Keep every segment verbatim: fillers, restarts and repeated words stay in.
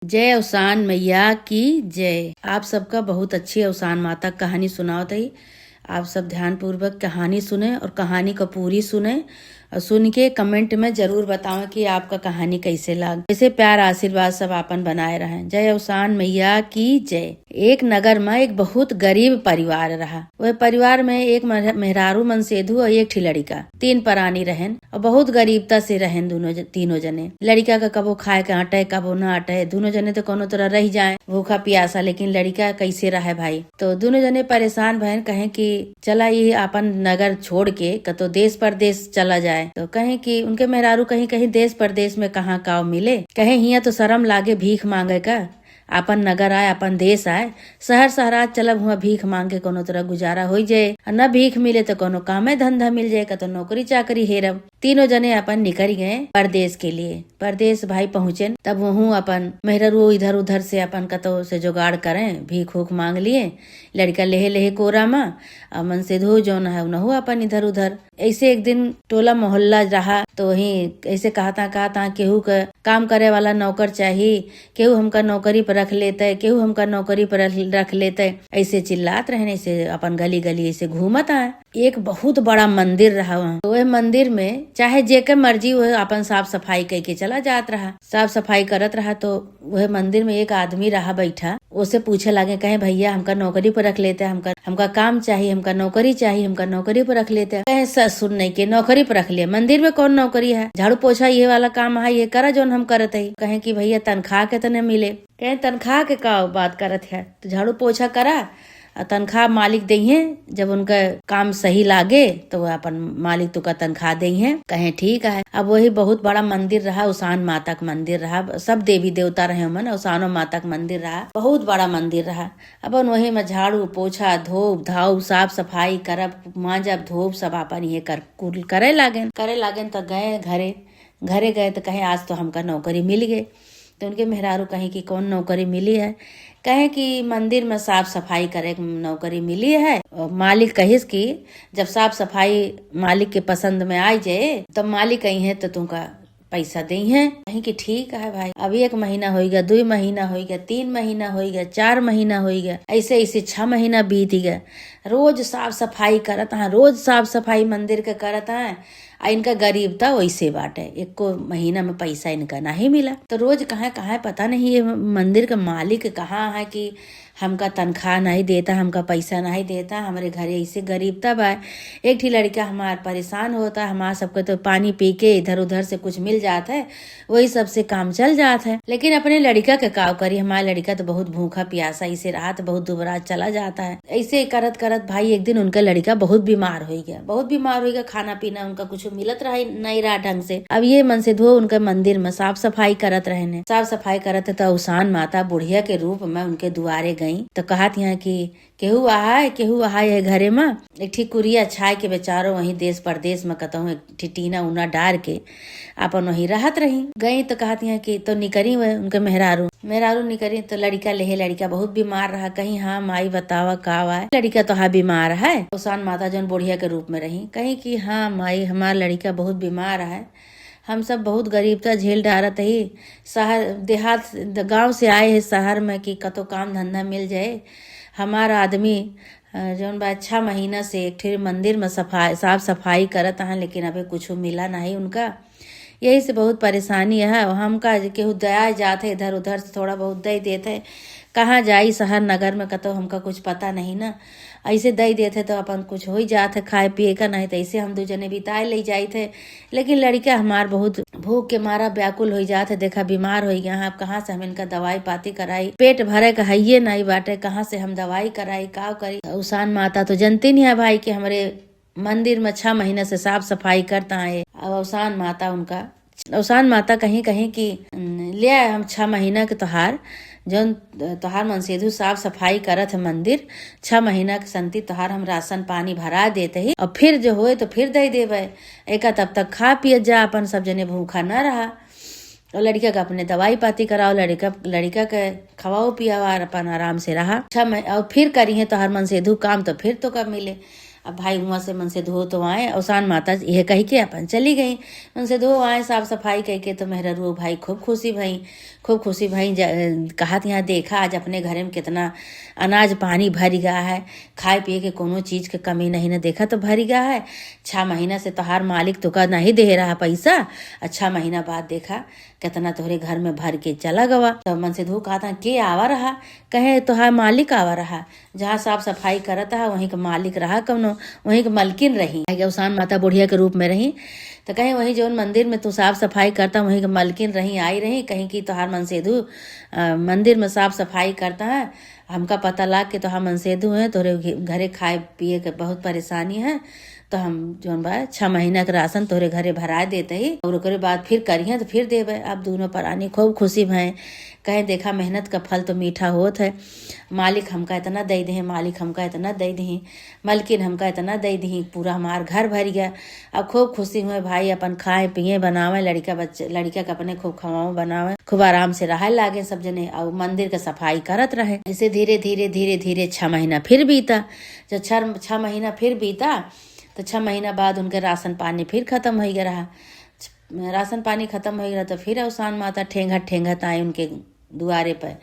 जय अवसान मैया की जय। आप सबका बहुत अच्छी अवसान माता क कहानी सुनावत हई। आप सब ध्यानपूर्वक कहानी सुने और कहानी का पूरी सुने और सुन के comment में जरूर बतावें कि आपका कहानी कैसे लाग। ऐसे प्यार आशीर्वाद सब आपन बनाए रहें। जय अवसान मैया की जय। एक नगर में एक बहुत गरीब परिवार रहा। वह परिवार में एक मेहरा-, मेहरारू मनसेधू और एक ठी लड़िका, तीन परानी रहेन और बहुत गरीबता से रहेन दोनों ज-, तीनों जने। लड़िका का कबो खाए के अटे, कबो ना अटे, दोनों जने तो कोनो तरह रह जाए भूखा पियासा, लेकिन लड़िका कैसे रहे भाई। तो दोनों जने परेशान भएन, कहें कि चला ये आपन नगर छोड़ के कतो देश परदेश चला जाए। तो कहें कि उनके मेहरारू कहीं कहीं देश परदेश में कहाँ काव मिले, कहें हियाँ तो शर्म लागे भीख मांगे का, आपन नगर आए, आपन देश आए, शहर शहरात चलब हुआँ भीख मांग के कोनो तरह गुजारा होइ जाए, और न भीख मिले तो कोनो कामे धंधा मिल जाए, कतो नौकरी चाकरी हेरब। तीनों जने अपन निकल गए परदेश के लिए। परदेश भाई पहुँचेन, तब वहूँ अपन मेहरारू इधर उधर से अपन कतो से जुगाड़ करें, भीख उख मांग लिए, लड़िका लेहे लेहे कोरा मा, और मनसेधू जौन है उनहू अपन इधर उधर। ऐसे एक दिन टोला मोहल्ला रहा, तो वहीं ऐसे कहता कहता केहू के काम करे वाला नौकर चाही, केहू हमका नौकरी पर रख लेते, केहू हमका नौकरी पर रख, रख लेते, ऐसे चिल्लात रहेन, ऐसे अपन गली गली ऐसे घूमत आए। एक बहुत बड़ा मंदिर रहा वहाँ। तो वह मंदिर में चाहे जेके मर्जी वह अपन साफ सफाई कइ के चला जात रहा, साफ सफाई करत रहा। तो वह मंदिर में एक आदमी रहा बैठा, ओसे पूछे लागे, कहे, "भैया, हमका नौकरी पर रख लेते, हमका, हमका काम चाही, हमका नौकरी चाही, हमका नौकरी पर रख लेते।" कहे, "ससुर नहीं के नौकरी पर रख लिए, मंदिर में कौन नौकरी है? झाड़ू पोछा ये वाला काम है, ये करा जौन हम करत हई।" कहे कि, "भैया, तनख्वाह के तने मिले।" कहे, "तनख्वाह के का बात करत है? तो झाड़ू पोछा करा, आ तनख्वाह मालिक देइहें, जब उनका काम सही लागे तो वह अपन मालिक तुका तनख्वाह देइहें।" कहे, "ठीक है।" अब वही बहुत बड़ा मंदिर रहा, उसान माता का मंदिर रहा, सब देवी देवता रहे मन, उसानो माता का मंदिर रहा, बहुत बड़ा मंदिर रहा। अपन वही में झाड़ू पोछा, धोप धाऊ, साफ सफाई करब, मांजब धोप, सब अपन ये कर कुल करे लागेन, करे लागेन। तो गए घरे, घरे गए तो कहे, "आज तो हमका नौकरी मिल गए।" तो उनके मेहरारू कहीं कि, "कौन नौकरी मिली है?" कहे कि, "मंदिर में साफ सफाई करे के नौकरी मिली है।" और मालिक कहिस कि जब साफ सफाई मालिक के पसंद में आ जाए, तब मालिक कहीं है तो तुमका पैसा देइहें। कहीं कि, "ठीक है भाई।" अब एक महीना होइगा, दुई महीना होइगा, तीन महीना होइगा, चार महीना होइगा, ऐसे ऐसे छह महीना बीत गया। रोज साफ सफाई करत हैं, रोज साफ सफाई मंदिर के करत हैं, आ इनका गरीबता वैसे बाटे, एको महीना में पैसा इनका नहीं मिला। तो रोज कहाँ कहाँ पता नहीं ये मंदिर के मालिक कहाँ है कि हमका तनख्वाह नहीं देता, हमका पैसा नहीं देता, हमरे घरे ऐसे गरीबता बा। एक ठी लड़िका हमार परेशान होता, हमार सबके तो पानी पी के इधर उधर से कुछ मिल जात है, वही सबसे काम चल जात है। लेकिन अपने लड़िका के काव करी, हमार लड़िका तो बहुत भूखा पियासा ऐसे रहा, तो बहुत दुबरा चला जाता है। ऐसे करत करत भाई एक दिन उनका लड़िका बहुत बीमार होइ गया, बहुत बीमार होइ गया, खाना पीना उनका कुछ मिलत रहा नहीं रहा ढंग से। अब ये मनसेधू उनके मंदिर में साफ सफाई करत रहेन, साफ सफाई करत है तो उसान माता बुढ़िया के रूप में उनके दुआरे गई तो कहत हैं कि, "केहू आहाय, केहू आहाय है घरे में?" एक ठी कुरिया छाय के बेचारो वहीं देश परदेश में कतहूँ एक ठी टीना उना डार के आपन वहीं रहत रही। गई तो कहत हैं कि, तो निकरी हुए उनके मेहरारू, मेहरारू निकरी तो लड़िका लेहे, लड़िका बहुत बीमार रहा। कहीं, "हाँ माई, बतावा का बा?" लड़िका तो हाँ बीमार है। उसान माता जौन बुढ़िया के रूप में रही, कहीं कि, "हाँ माई, हमार लड़िका बहुत बीमार है, हम सब बहुत गरीबता झेल डारत ही, शहर देहात गाँव से आए हैं शहर में कि कतो काम धंधा मिल जाए। हमार आदमी, अ, जौन बा छह महीना से एक ठे मंदिर में सफाई, साफ सफाई करत हैं, लेकिन अबे कुछ मिला नहीं उनका, यही से बहुत परेशानी है। हमका जे केहू दया जात है इधर उधर से थोड़ा बहुत दे देत है, कहाँ जाई शहर नगर में, कतो हमका कुछ पता नहीं ना, ऐसे दे देत है तो अपन कुछ हो ही जात है खाए पिए का, नहीं तो ऐसे हम दू जने बिताए ले जाइत है।" लेकिन लड़िका हमार बहुत भूख के मारा व्याकुल होइ जात है, देखा बीमार होइ गया है, अब कहाँ से हम इनका दवाई पाती कराई, पेट भरे का हइये नहीं बाटे, कहाँ से हम दवाई कराई, का करी। उसान माता तो जनती नहीं है भाई कि हमरे मंदिर में छह महीना से साफ सफाई करत हैं। अब उसान माता उनका, उसान माता कहीं कहीं कि, "ले आए हम छह महीना के तोहार, जौन तोहार मनसेधू साफ सफाई करत है मंदिर, छह महीना के संती तोहार हम राशन पानी भरा देत ही, और फिर जो होए तो फिर दे देबे, एका तब तक खा पियत जा, अपन सब जने भूखा न रहा।" और लड़िका के अपने दवाई पाती कराओ, लड़िका, लड़िका के खवाओ पियाओ और अपन आराम से रहा। छह मह-, और फिर करिहें तोहार मनसेधू काम तो फिर तोका मिले। अब भाई हुआँ से मनसेधुओ तो आए, अवसान माता यह कहि के अपन चली गई। मनसेधुओ आए, साफ सफाई कइ के, तो मेहरारू भाई खूब खुशी भई, खूब खुशी भई। ज-, कहत यहाँ देखा, आज अपने घरे में कितना अनाज पानी भरि गया है, खाए पिए के कोनो चीज के कमी नहीं न, देखा तो भरि गया है। छह महीना से तोहार मालिक तोका नहीं दे रहा पैसा, और छह महीना बाद देखा कितना तोहरे घर में भर के चला गवा। तो मनसेधुओ कहत हैं, के आवा रहा? कहे, तोहार मालिक आवा रहा। जहाँ साफ सफाई करत हा, वहीं के मालिक रहा कौनो, वहीं के मलकिन रही। काहे कि अवसान माता बुढ़िया के रूप में रही। तो कहे, वहीं जौन मंदिर में तू साफ सफाई करता, वहीं के मलकिन रही, आई रही, कहीं कि तोहार मनसेधु, अ, मंदिर में साफ सफाई करता है, हमका पता लाग के तोहार मनसेधु है, तोहरे घ-, घरे खाए पिए के बहुत परेशानी है, तो हम जौन बा छह महीना के राशन तोहरे घरे भरा देत ही, और ओकरे बाद फिर करिहें तो फिर देबे। अब दूनो परानी खूब खुशी भए, कहे, देखा, मेहनत का फल तो मीठा होत है। मालिक हमका इतना दे दे, मालिक हमका इतना दे दे, मलकिन हमका इतना दे दे, पूरा हमार घर भर गया। अब खूब खुशी हुए भाई, अपन खाए पिए बनावे, लड़का बच्चे, लड़का के अपने खूब खवावे बनावे, खूब आराम से रहे लागे सब जने। और मंदिर के सफाई करत रहे। ऐसे धीरे धीरे धीरे धीरे छह महीना फिर बीता। जब छह छह महीना फिर बीता, तो छह महीना बाद उनके राशन पानी फिर खत्म हो गया रहा। राशन पानी खत्म हो गया, तो फिर अवसान माता ठेंघत ठेंघत आई उनके दुआरे पर।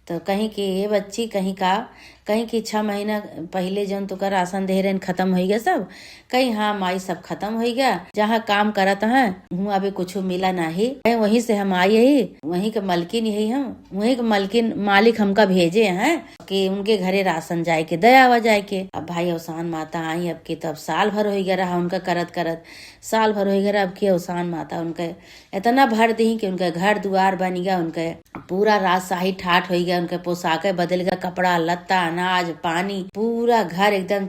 तो कहीं कि, "ए बच्ची," कहीं का, कहीं कि, "छह महीना पहिले जौन तुका राशन दे रहन, खत्म हो गया सब?" कहीं, "हाँ माई, सब खत्म हो गया, जहाँ काम करत हैं, हुआँ अभी कुछ मिला नाही। कहीं वहीं से हम आई ही, वहीं के मलकिन यही हम, वहीं के मलकिन, मालिक हमका भेजे हैं कि उनके घरे राशन जाए के, दयावा जाए के।" अब भाई अवसान माता आई, अब के तो अब साल भर हो गया रहा उनका करत करत, साल भर हो गया रहा। अब के अवसान माता उनके इतना भर दी कि उनके घर दुआर बन गया, उनके पूरा राजशाही ठाट हो गया, उनके पोशाके बदल गया, कपड़ा लत्ता, अनाज पानी, पूरा घर एकदम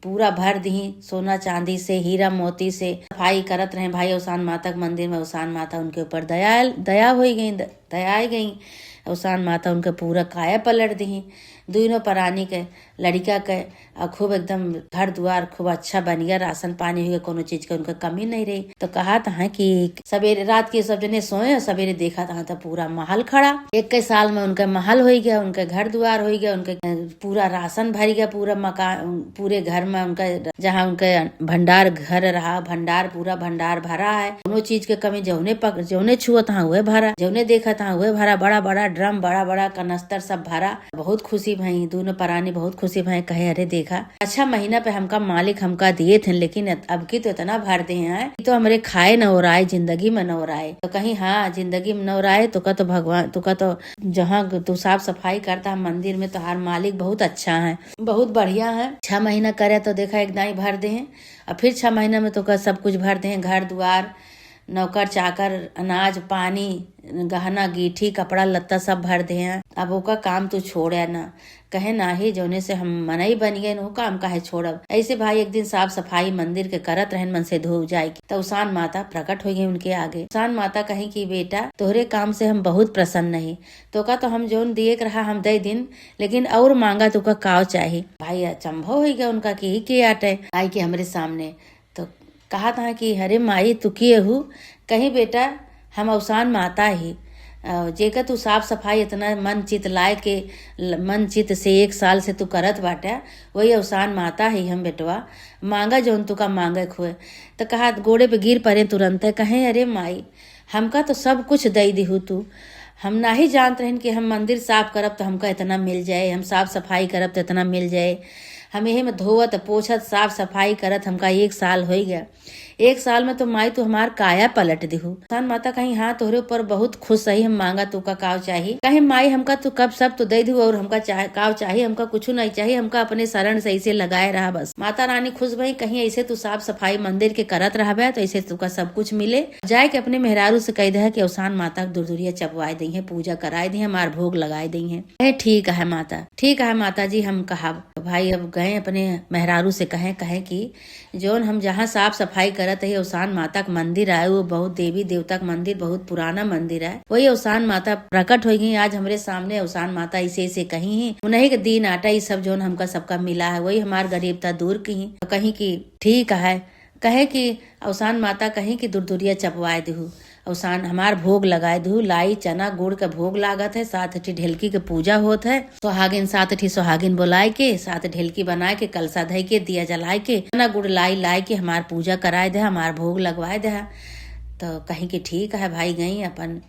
पूरा भर दी सोना चांदी से, हीरा मोती से। सफाई करत रहे भाई अवसान माता के मंदिर में, अवसान माता उनके ऊपर दया, दया हो गई, द-, दया आ गई। अवसान माता उनके पूरा काया पलट दी, दोनों परानी के, लड़का के, और खूब एकदम घर दुआर खूब अच्छा बन गया, राशन पानी हो गया, कोनो चीज के उनका कमी नहीं रही। तो कहत हैं कि सवेरे, रात के सब जने सोए, सवेरे देखत हैं तो पूरा महल खड़ा। एक के साल में उनका महल हो गया, उनके घर दुआर हो गया, उनके, अ, पूरा राशन भर गया, पूरा मकान, पूरे घर में उनका, जहाँ उनके भंडार घर रहा, भंडार, पूरा भंडार भरा है, कोनो चीज के कमी, जौने पक-, जौने छुअत हाँ उहे भरा, जौने देखत हाँ उहे भरा, बड़ा बड़ा ड्रम, बड़ा बड़ा कनस्तर सब भरा। बहुत खुशी भई, दोनों परानी बहुत खुशी भई, कहे, "अरे देखा, अच्छा महीना पे हमका मालिक हमका दिए थे, लेकिन अब की तो इतना भर दे हैं कि तो हमरे खाए न ओराए, जिंदगी में न ओराए।" तो कहीं, "हाँ, जिंदगी में न ओराए, तुका तो भगवान, तुका तो जहाँ तू साफ सफाई करता है मंदिर में, तोहार मालिक बहुत अच्छा है, बहुत बढ़िया है। छह महीना करे तो देखा एक दाई भर दे हैं, और फिर छह महीना में तुका सब कुछ भर दे हैं, घर दुआर, नौकर चाकर, अनाज पानी, गहना गीठी, कपड़ा लत्ता सब भर दे हैं। अब ओका काम तू छोड़े ना।" कहे, "नाही, जौने से हम मनई बन गए, वो काम काहे छोड़ब?" ऐसे भाई एक दिन साफ सफाई मंदिर के करत रहन, मनसेधु जाए के, तो अवसान माता प्रकट हो गई उनके आगे। अवसान माता कही कि, "बेटा, तोहरे काम से हम बहुत प्रसन्न ही, तोका तो हम जौन दिए के रहा हम दे दिन, लेकिन और मांगा, तोका काव चाही?" भाई अचंभव हो गया उनका कि ई के आटे आई के हमरे सामने। तो कहत हैं कि, "अरे माई, तू के हू?" कही, "बेटा, हम अवसान माता ही, अ, जेकर तू साफ सफाई इतना मन चित लाए के, ल-, मन चित से एक साल से तू करत बाटे, वही अवसान माता ही हम बेटवा, मांगा जौन तुका मांगे के होए।" तो कहा, गोड़े पे गिर पड़े तुरंत, कहे, "अरे माई, हमका तो सब कुछ दे दिहू तू, हम नाही जानत रहन कि हम मंदिर साफ करब तो हमका इतना मिल जाए, हम साफ सफाई करब तो इतना मिल जाए, हम यही में धोवत पोछत साफ सफाई करत हमका एक साल हो गया।" एक साल में तो माई तू हमार काया पलट दिहू। अवसान माता कही, "हाँ, तोहरे ऊपर बहुत खुश रही, हम मांगा तू का काव चाही?" कहे, "माई, हमका तू कब सब तो दे दिहू और हमका चाह-, काव चाही? हमका कुछ नहीं चाही, हमका अपने शरण से ऐसे लगाए रहा बस।" माता रानी खुश भई, कहीं, "ऐसे तू साफ सफाई मंदिर के करत रहबे तो ऐसे तुका सब कुछ मिले। जाए के अपने मेहरारू से कह दे कि अवसान माता के दुरदुरिया चपवाए दई है, पूजा कराए दई है, हमार भोग लगाए दई है।" कहे, "ठीक है माता, ठीक है माता जी, हम कहब।" तो भाई अब गए अपने मेहरारू से कहे, कहे कि जौन हम जहाँ साफ सफाई करत ही, अवसान माता के मंदिर आए, वो बहुत देवी देवता के मंदिर, बहुत पुराना मंदिर है। वही अवसान माता प्रकट हो गई आज हमरे सामने। अवसान माता ऐसे ऐसे कही ही, उन्हीं के दिन आटा ये सब जौन हमका सबका मिला है, वही हमार गरीबता दूर की ही। तो कही कि ठीक है, कहे कि अवसान माता कही कि दुरदुरिया चपवाए दिहू। अवसान हमार भोग लगाए दू, लाई चना गुड़ के भोग लागत है, सात ठी ढेलकी के पूजा होत है। सुहागिन, सात ठी सुहागिन बोलाए के, सात ढेलकी बनाए के, कलसा धइ के, दिया जलाए के, चना गुड़ लाई लाए के हमार पूजा कराए दे, हमार भोग लगवाए दे। तो कहीं कि ठीक है भाई, गई अपन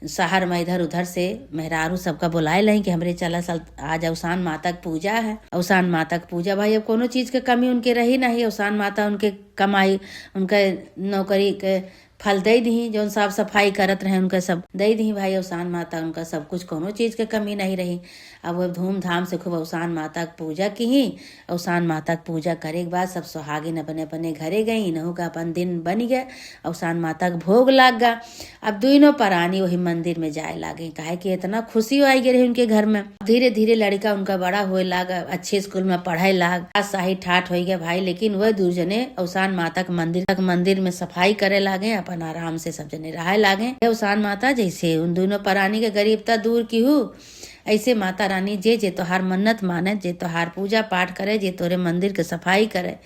शहर में इधर उधर से मेहरारू सबका बोलाए लही कि हमरे चला साल आज अवसान माता के पूजा है। अवसान माता के पूजा भाई, अब कोनो चीज के कमी उनके रही नहीं। अवसान माता उनके कमाई, उनके नौकरी के फल दे दही, जौन साफ सफाई करत रहे उनका सब दे दही भाई। अवसान माता उनका सब कुछ, कोनो चीज के कमी नहीं रही। अब वो धूमधाम से खूब अवसान माता के पूजा किही। अवसान माता के पूजा करे के बाद सब सुहागिन अपने अपने घरे गई, इनहू का अपन दिन बन गया, अवसान माता के भोग लाग गा। अब दुइनो परानी वही मंदिर में जाए लागे, काहे कि इतना खुशी आई गई रही उनके घर में। धीरे धीरे लड़का उनका बड़ा होए लाग, अच्छे स्कूल में पढ़े लाग, आज शाही ठाठ होई गए भाई। लेकिन वह दू जने अवसान माता के मंदिर तक, मंदिर में सफाई करे लागे, अपन आराम से सब जने रहे लागे। हे अवसान माता, जैसे उन दुइनो परानी के गरीबता दूर किहू, ऐसे माता रानी जे जे तोहार मन्नत माने, जे तोहार पूजा पाठ करे, जे तोरे मंदिर के सफाई करे,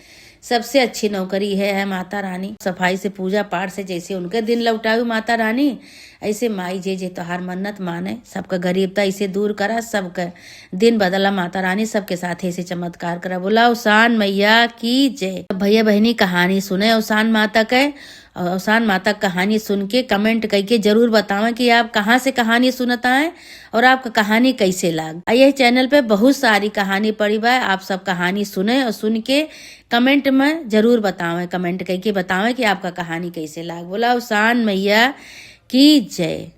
सबसे अच्छी नौकरी है, है माता रानी। सफाई से, पूजा पाठ से जैसे उनके दिन लौटाऊ माता रानी, ऐसे माई जे जे तोहार मन्नत माने, सबका गरीबता ऐसे दूर करा, सबके दिन बदला माता रानी, सबके साथ ऐसे चमत्कार करा। बोला अवसान मैया की जय। भैया बहनी, कहानी सुने अवसान माता के, और अवसान माता के कहानी सुन के comment करके जरूर बतावें कि आप कहाँ से कहानी सुनत आए और आपका कहानी कैसे लाग। आ यह channel पे बहुत सारी कहानी पड़ी बा, आप सब कहानी सुने और सुन के comment में जरूर बतावें, comment करके बतावें कि आपका कहानी कैसे लाग। बोला अवसान मैया की जय।